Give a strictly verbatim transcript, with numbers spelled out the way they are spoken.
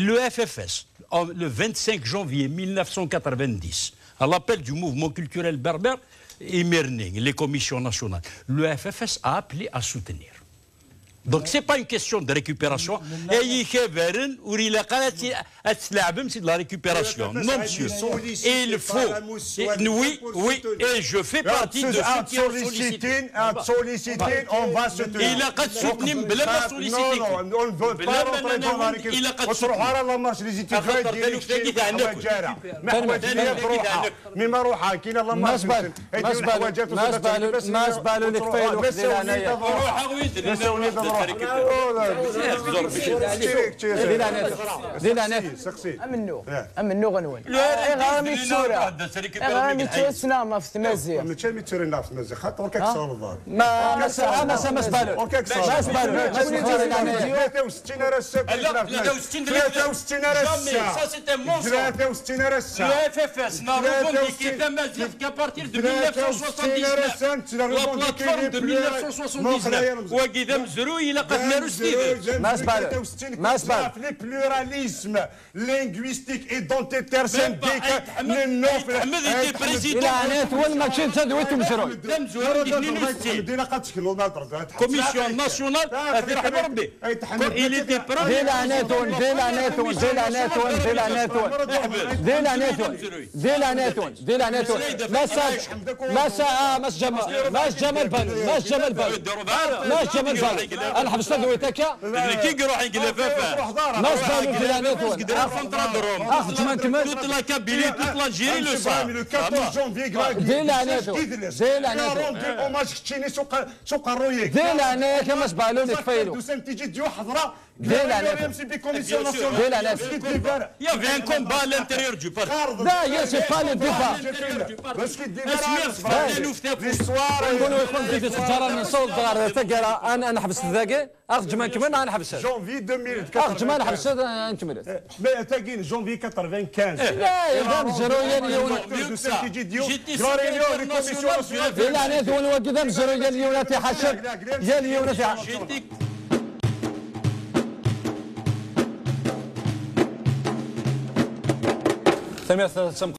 Le F F S, en- le vingt-cinq janvier mille neuf cent quatre-vingt-dix, à l'appel du mouvement culturel berbère, imir-nni, les commissions nationales, le F F S a appelé à soutenir. Donc, c'est pas une question de récupération. Ay ikabaren, ur ilaq ara ad t-, ad tleɛbem, c'est de la récupération. Non, monsieur. Il faut. Et, oui, oui, et je fais partie de ceux qui ont sollicité. Solliciter, on va soutenir. Ilaq ad soutenir, bla ma solliciter. Non, non, on ne veut pas rentrer dans la récupération. Ur ttruḥ ara la marche les étudiants. Ddin kečči ur teḥwaǧ ara. Ma ḥwaǧen ad ruḥeɣ. Mi ma ruḥeɣ, kina la marche. Mass Balou, Mass Balou, Mass Balou, nekfa i lweqt di leɛnaya. Di leɛnaya-k. Di leɛnaya-k. Amennuɣ. Amennuɣ-nwen. Ayɣer am ittura? Ayɣer am ittura tessneɣ ɣef tmaziɣt? Mačči am ittura neɣ ɣef tmaziɣt, xaṭer ur k-ak-sɣelḍeɣ. Ma, ma, ma, ma, Mass Balou. Ur k-ak-sɣelḍeɣ. Mass Balou. Mass Balou. Tlata u settin ara ssakk. Tlata u settin ara ssakk. Tlata u settin ara ssakk. Le F F S n'a revendiqué tamaziɣt qu'à partir de mille neuf cent soixante-dix-neuf. La plateforme de mille neuf cent soixante-dix-neuf. Wagi d amezruy, ilaq ad t-naru s tidet. Mass Balou. Mass Balou. Le pluralisme linguistique identitaire syndical. Même pas Aït Ahmed, Aït Ahmed était président. Di leɛnaya-twen, mačči d tadwilt umezruy. D amezruy deg tnin u settin. Commission nationale, ad t-irḥem Rebbi. Il était premier. Di leɛnaya-twen, di leɛnaya-twen, di leɛnaya-twen, di leɛnaya-twen. Di leɛnaya-twen, di leɛnaya-twen, di leɛnaya-twen. Mass, Mass, ah, Mass Ǧamal, Mass Ǧamal Balou, Mass Ǧamal Balou. Mass Ǧamal Balou. Ad neḥbes tadwilt akka. D nekk i iruḥen deg L F F. Mass Balou, di leɛnaya-twen. Ax-, ax-, ǧǧem ad nkemmel. Toute la Kabylie, toute l'Algérie le savent. Le quatorze janvier, di leɛnaya-twen, di leɛnaya-twen. Rendu hommage keččini s uqerruy-ik. Di leɛnaya-k, a Mass Balou, nekfa i lweqt. Di leɛnaya-twen. Di leɛnaya-twen. Il y avait un combat à l'intérieur du parti. Là, c'est pas le débat. Asmi ɣ-tefka taluft akk. Nwen ur ixuṣṣ di txeǧǧar, nessaweḍ ɣer taggara, ad n-, ad neḥbes dagi. Ax-, ǧǧem ad nkemmel, ad neḥbes. Janvier deux mille quatre-vingt-quinze. Ax-, ǧǧem ad neḥbes, ad nkemmel. Mais tagi n janvier quatre-vingt-quinze. La, d amezruy yal yiwen. J'étais secrétaire national du F F. Di leɛnaya-twen, wagi d amezruy yal yiwen ad t-iḥaseb. Yal yiwen ad t-iḥaseb. Tanemmirt,